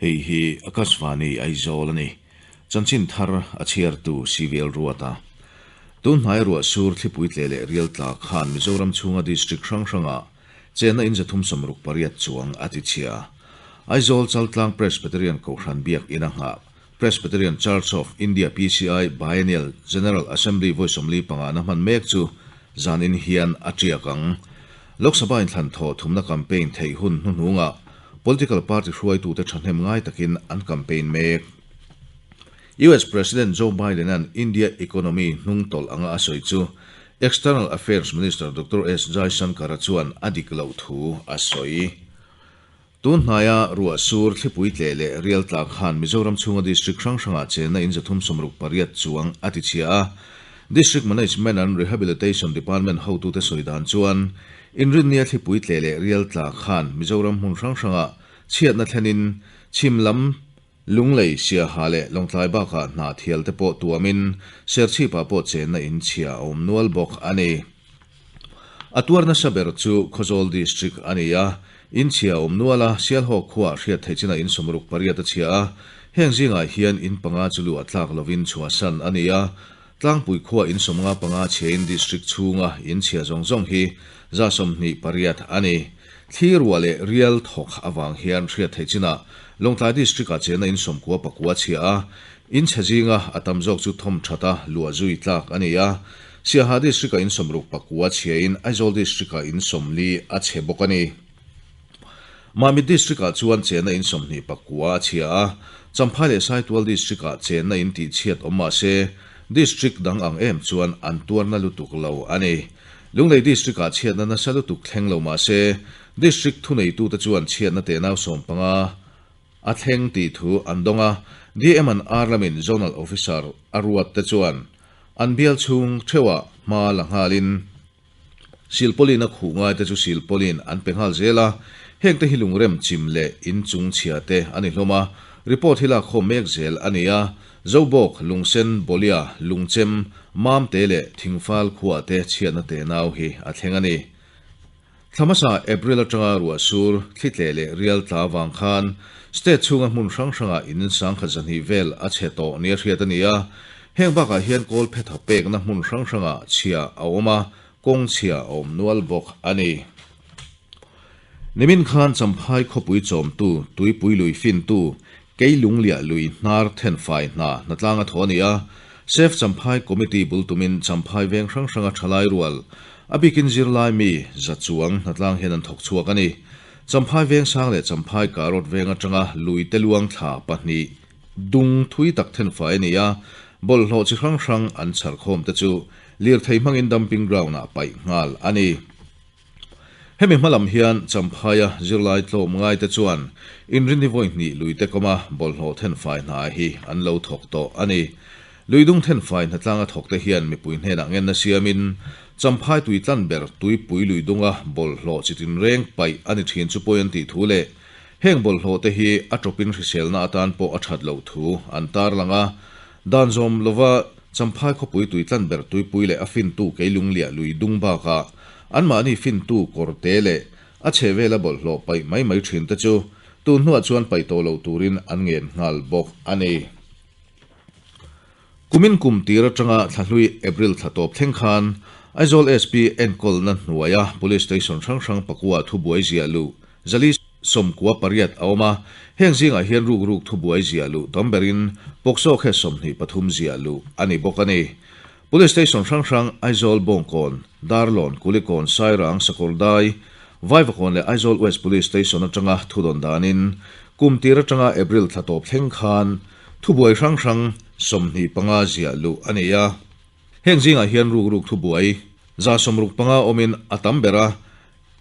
Hei hi Akashvani Aizawl a ni. Chanchin thar a chhiartu CVL Ruata. Tun hnai ruah sur thlipui tle leh rial tla khan Mizoram chhunga district hrang hrangah chenna in 368 chuang a ti chhia. Aizawl Chaltlang Presbyterian Kohhran Biak In a nghah Presbyterian Church of India, PCI, Biennial General Assembly vawi 45 na hman mek chu zanin hian a tiak ang. Lok Sabha inthlan thaw thumna campaign theih hun hnuhnungah political party hruaitute thahnem ngai takin an campaign mek. US President Joe Biden-a'n India economy hnung tawlh anga a sawi chu External Affairs Minister Doctor S Jaishankar-a chuan a dik loh thu a sawi. Tun hnaia ruah sur thlipui tleh leh rial tlak khan Mizoram chhunga district hrang hrangah chenna in 368 chuang a ti chhia a. District Management and Rehabilitation Department hotute sawi dan chuan inrinnia thlipui tleh leh rial tlak khan Mizoram hmun hrang hrangah chhiatna thlenin chhim lam Lunglei, Siaha leh Lawngtlai bakah hna thial te pawh tuamin Serchhipah pawh chenna in chhia a awm nual bawk a ni. A tuar nasa ber chu Khawzawl District a ni a, in chhia a awm nual a, Sialhawk khuaah hriat theih chinah in 68 a chhia a, heng zingah hian in panga chu luh a tlak lovin chhuahsan a ni a, Tlangpui khua in 55 chhiain District chhunga in chhia zawng zawng hi 28 a ni. Thli ruah leh rial thawk avang hian hriat theih chinah Lawngtlai District-ah chenna in 99 chhia a, in chhe zinga a tam zawk chu thawm thata luah zui tlak a ni a. Siaha District-ah in 69 chhiain Aizawl District-ah in 40 a chhe bawk a ni. Mamit District-ah chuan chenna in 29 a chhia a, Champhai leh Saitual District-ah chenna in tihchhiat awm mah se, District dang ang em chuan an tuarna lutuk lo a ni. Lunglei District-ah chhiatna nasa lutuk thleng lo mah se, District thuneitute chuan chhiatna tenau 15 a thleng tih thu an dawng a, DM and R lamin Zonal Officer a ruat te chuan an bial chhung theuhah hma la nghalin, Silpauline a khuh ngai te chu silpauline an pe nghal zel a, heng te hi lungrem chim leh in chung chhia te a ni hlawm a, report hi lak khawm mek zel a ni a, Zobawk, Lungsen, Bawlia, Lungchem, Mamte leh Thingfal khua te chhiatna te nau hi a thleng a ni. Thla hmasa April atanga ruah sur, thli tleh leh rial tla avang khan state chhunga hmun hrang hrangah in 1200 vel a chhe tawh nia hriat a ni a, Heng bakah hian kawl phetha pekna hmun hrang hrangah chhia a awm a, kawng chhia a awm nual bawk a ni. Nimin khan Champhai khawpui chawmtu, Tuipui lui fintu, Keilungliah lui hnar thenfai hna hnatlang a thaw a ni a, Save Champhai Committee bul tumin Champhai veng hrang hranga thalai rual, a bikin zirlai mi, za chuang hnatlang hian an thawk chhuak a ni. Champhai veng sang leh Champhai Karot veng atanga lui te luang thla pahnih Dung thui tak thenfai a ni a, bawlhhlawh chi hrang hrang an chhar khawm te chu lirthei hmangin dumping ground ah paih nghal a ni. Hemi hma lam hian Champhaia zirlai tlawm ngai te chuan inrinni vawi hnih lui te kawma bawlhhlawh thenfai hna hi an lo thawk tawh a ni. Lui dung thenfai hnatlanga thawk te hian mipui hnenah ngenna siamin Champhai tui tlan ber tuipui lui dunga bawlhhlawh chi tinreng paih a ni thin chu pawi an tih thu leh Heng bawlhhlawh te hi a tawpin hriselna atan pawh a that loh thu an tarlang a, dan zawm lova Champhai khawpui tuitlan ber tuipui leh a fintu Keilungliah lui dung bakah anmahni fintu kawrte leh a chhehvela bawlhhlawh paih mai mai thin te chu tun hnuah chuan paih tawh lo turin an ngen nghal bawk a ni. Kumin kum tir atanga thlahlui April thla tawp thleng khan Aizawl SP enkawlna hnuaia Police Station hrang hrang pakua thubuai ziah luh zali 98 a awm a, heng zingah hian ruk ruk thubuai ziah luh tam berin POCSO case 23 ziah luh a ni bawk a ni. Police Station hrang hrang Aizawl Bawngkawn, Darlawn, Kulikawn, Sairang, Sakawrdai, Vaivakawn leh Aizawl West Police Station atanga thudawn danin kum tir atanga April thla tawp thleng khan Thubuai hrang hrang 25 ziah luh a ni a. Heng zingah hian ruk ruk thubuai 65 awmin a tam ber a,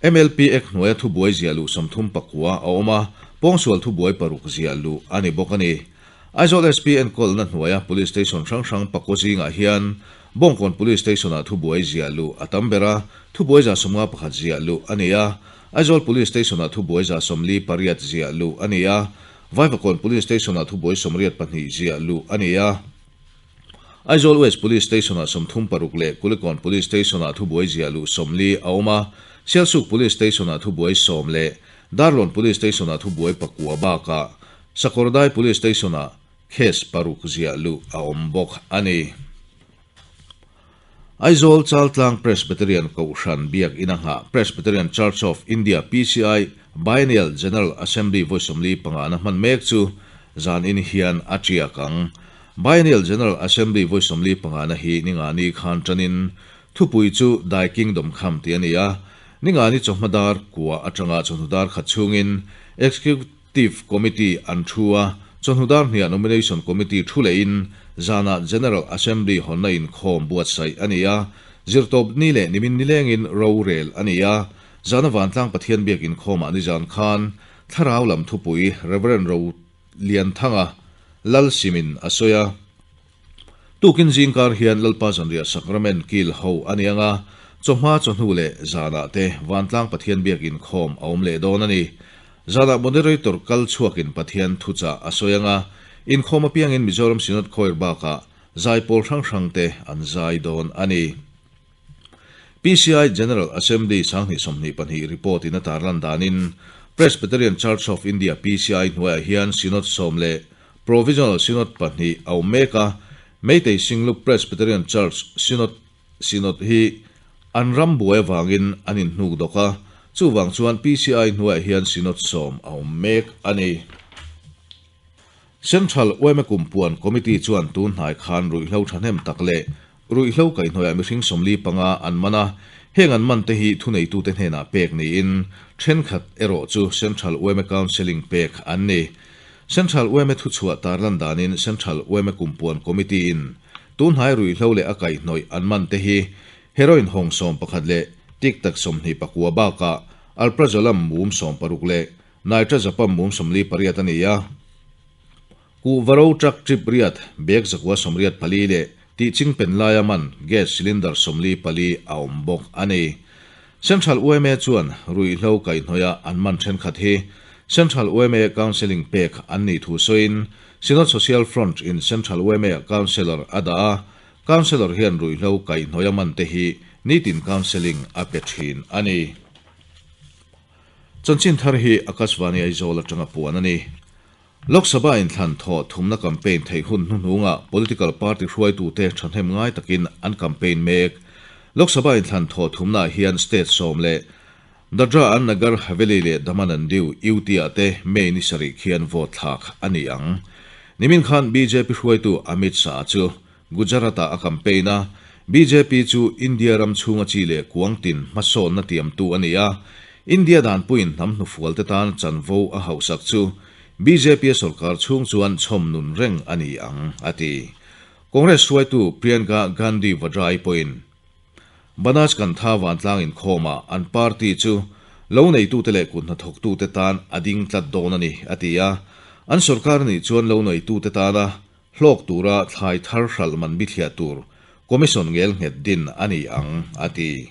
MLP Act hnuaia thubuai ziah luh 39 a awm a, pawngsual thubuai paruk ziah luh a ni bawk a ni. Aizawl SP enkawlna hnuaia Police Station hrang hrang pakua zingah hian Bawngkawn Police Station-ah thubuai ziah luh a tam ber a, thubuai 51 ziah luh a ni a, Aizawl Police Station-ah thubuai 48 ziah luh a ni a, Vaivakawn Police Station-ah thubuai 82 ziah luh a ni a. Aizawl West Police Station-ah 36 leh Kulikawn Police Station-ah thubuai ziah luh 40 a awm a. Sialsuk Police Station-ah thubuai 10 leh Darlawn Police Station-ah thubuai pakua bakah. Sakawrdai Police Station-ah case paruk ziah luh a awm bawk a ni. Aizawl Chaltlang Presbyterian Kohhran Biak In a nghah Presbyterian Church of India, PCI, Biennial General Assembly vawi 45 na hman mek chu zan in hian a tiak ang. Biennial General Assembly vawi 45 na hi Ningani khan tanin thupui chu Thy Kingdom Come tih a ni a. Ningani chawhma dar kua atanga chawhnu dar khat chhungin Executive Committee an thu a, chawhnu dar hniah Nomination Committee thu lehin zanah General Assembly hawnna inkhawm buatsaih a ni a, zirtawp ni leh nimin nilengin rorel a ni a. Zana Vantlang Pathian biak inkhawmah nizan khan Thlarau lam thupui Rev. Rolianthanga Lalsimin a sawi a. Tukin zingkar hian Lalpa Zanriah Sacrament kil ho a ni ang a, chawhma chawhnu leh zanah te Vantlang Pathian biak inkhawm a awm leh dawn a ni. Zanah Moderator kal chhuakin Pathian thuchah a sawi ang a, inkhawm apiangin Mizoram Synod Choir bakah zaipawl hrang hrang te an zai dawn a ni. PCI General Assembly 2022 report in a tarlan danin Presbyterian Church of India, PCI, hnuaiah hian Synod sawm leh Provisional Synod pahnih a awm mek a, Meitei Singluk Presbyterian Church Synod Synod hi an ram buai avangin an inhnuk dawk a, chuvang chuan PCI hnuaiah hian Synod sawm a awm mek a ni. Central yma Kumpuan Committee chuan tun hnai khan ruihhlo thahnem tak leh ruihhlo kaihhnawihah mihring 45 an man a, heng an man te hi thuneitute hnenah pek niin thenkhat erawh chu Central yma Counselling pek an ni. Central yma thuchhuah tarlan danin Central yma Kumpuan Committee in tun hnai ruihhlo leh a kaihhnawih an man te hi Heroin hawng 11 leh Tic Tac 29 bakah Alprazolam mum 16 leh Nitrazepam mum 48 a ni a. Kuhva ro truck trip riat, bag 184 leh tihching pen laia man gas cylinder 44 a awm bawk a ni. Central yma chuan ruihhlo kaihhnawih an man thenkhat hi Central yma Counselling pek an nih thu sawiin Synod Social Front in Central yma Counsellor a dah a, Counsellor hian ruihhlo kaihhnawih a man te hi nitin counselling a pe thin a ni. Chanchin thar hi Akashvani Aizawl atanga puan a ni. Lok Sabha inthlan thawh thumna campaign theih hun hnuhnungah political party hruaitute thahnem ngai takin an campaign mek. Lok Sabha inthlan thawh thumnaah hian state sawm leh Dadra and Nagar Haveli leh Daman and Diu UT-ah te May ni sarih khian vote thlak a ni ang. Nimin khan bjp hruaitu Amit Shah chu Gujarat-ah a campaign a, bjp chu India ram chhunga chi leh kuang tin hmasawnna tiamtu a ni a, India danpuiin hnam hnufualte tan chanvo a hauhsak chu bjp a sorkar chhung chuan chhawm nun reng a ni ang, a ti. Congress hruaitu Priyanka Gandhi Vadra-i pawhin Banaskantha vantlang inkhawmah an party chu lo neitute leh kut hnathawktute tan a ding tlat dawn a ni, a ti a. An sorkar nih chuan lo neitute tana Hlawk tura thlai thar hralh man bithliah tur Commission ngel nghet din a ni ang, a ti.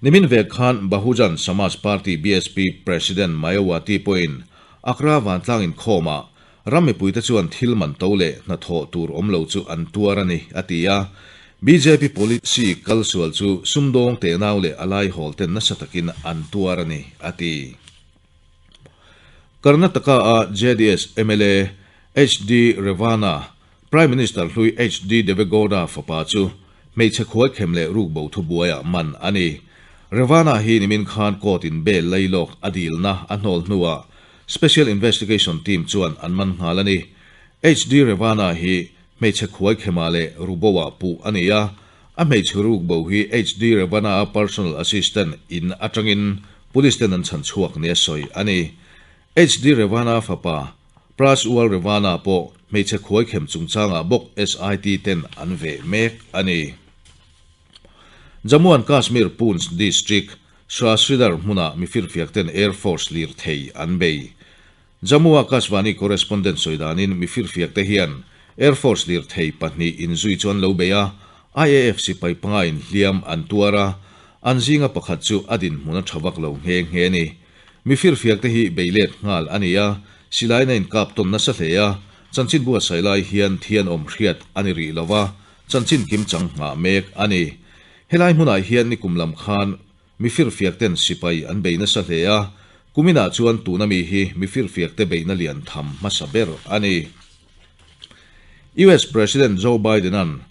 Nimin vek khan Bahujan Samaj Party, BSP, President Mayawati pawhin Akra vantlang inkhawmah ram mipuite chuan thil man to leh hnathawh tur awm lo chu an tuar a ni, a ti a. Bjp policy kal sual chu sumdawng tehnau leh a laihawl ten nasa takin an tuar a ni, a ti. Karnataka a JDS mla HD Revanna, Prime Minister hlui HD Devegowda fapa chu hmeichhe khuaikhem leh rukbo thubuaiah man a ni. Revanna hi nimin khan court in bail lailawk a dilna a hnawl hnuah Special Investigation Team chuan an man nghal a ni. HD Revanna hi hmeichhe khuaikhemah leh ruboah puh a ni a, A hmeichhe ruk bo hi HD Revanna-a personal assistant in atangin police ten an chhan chhuak nia sawi a ni. HD Revanna fapa Prajwal Revanna pawh hmeichhe khuaikhem chungchangah bawk SIT ten an veh mek a ni. Jammu and Kashmir Poonch district Srasridar hmunah mifirfiak ten Air Force lirthei an bei. Jammu Akashvani correspondent sawi danin mifirfiak te hian Air Force lirthei pahnih inzui chu an lo bei a, IAF sipai panga inhliam an tuar a, an zinga pakhat chu a dinhmun a tha vak lo nghe nghe a ni. Mifirfiak te hi bei let nghal a ni a, silaina inkap tawn nasa hle a, chanchin buatsaih lai hian thian awm hriat a ni rih lo va, chanchin kimchang nghah mek a ni. Helai hmunah hian nikum lam khan Mifirfiak ten sipai an bei nasa hle a, Kuminah chuan tuna mi hi mi firfiakte beihna lian tham hmasa ber a ni. US President Joe Biden-a'n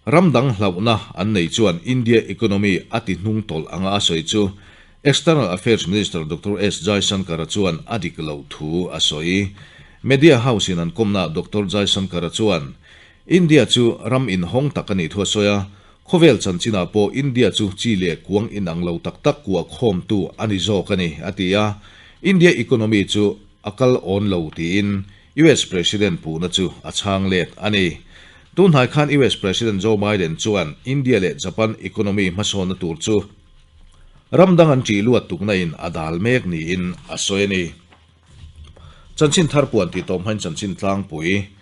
ram dang hlauhna an nei chuan India economy a ti hnung tawlh anga a sawi chu External Affairs Minister Doctor S Jaishankar-a chuan a dik loh thu a sawi. Media house-in an kawmnaah Doctor Jaishankar-a chuan India chu ram inhawng tak a nih thu a sawi a, khawvel chanchinah pawh India chu chi leh kuang inang lo tak tak kuah khawmtu a ni zawk a ni, a ti a. India economy chu a kal awn lo tiin US President puhna chu a chhang let a ni. Tun hnai khan US President Joe Biden chuan India leh Japan economy hmasawnna tur chu ram dang an ṭih luat tukna in a dal mek niin a sawi a ni. Chanchin thar puan tih tawp hmain chanchin tlangpui.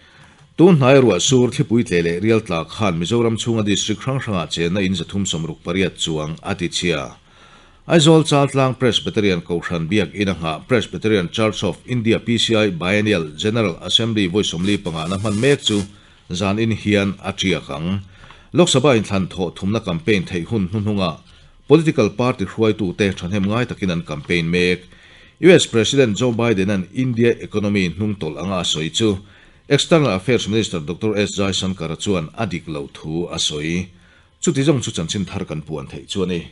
Tun hnai ruah sur thlipui tleh leh rial tlak khan Mizoram chhunga district hrang hrangah chenna in 368 chuang a ti chhia. Aizawl Chaltlang Presbyterian Kohhran Biak In a nghah Presbyterian Church of India PCI Biennial General Assembly vawi 45 na hman mek chu zan in hian a tiak ang. Lok Sabha inthlan thawh thumna campaign theih hun hnuhnungah political party hruaitute thahnem ngai takin an campaign mek. US President Joe Biden-a'n India economy hnung tawlh anga a sawi chu External Affairs Minister Doctor S Jaishankar-a chuan a dik loh thu a sawi. Chuti zawng chu chanchin thar kan puan theih chu a ni.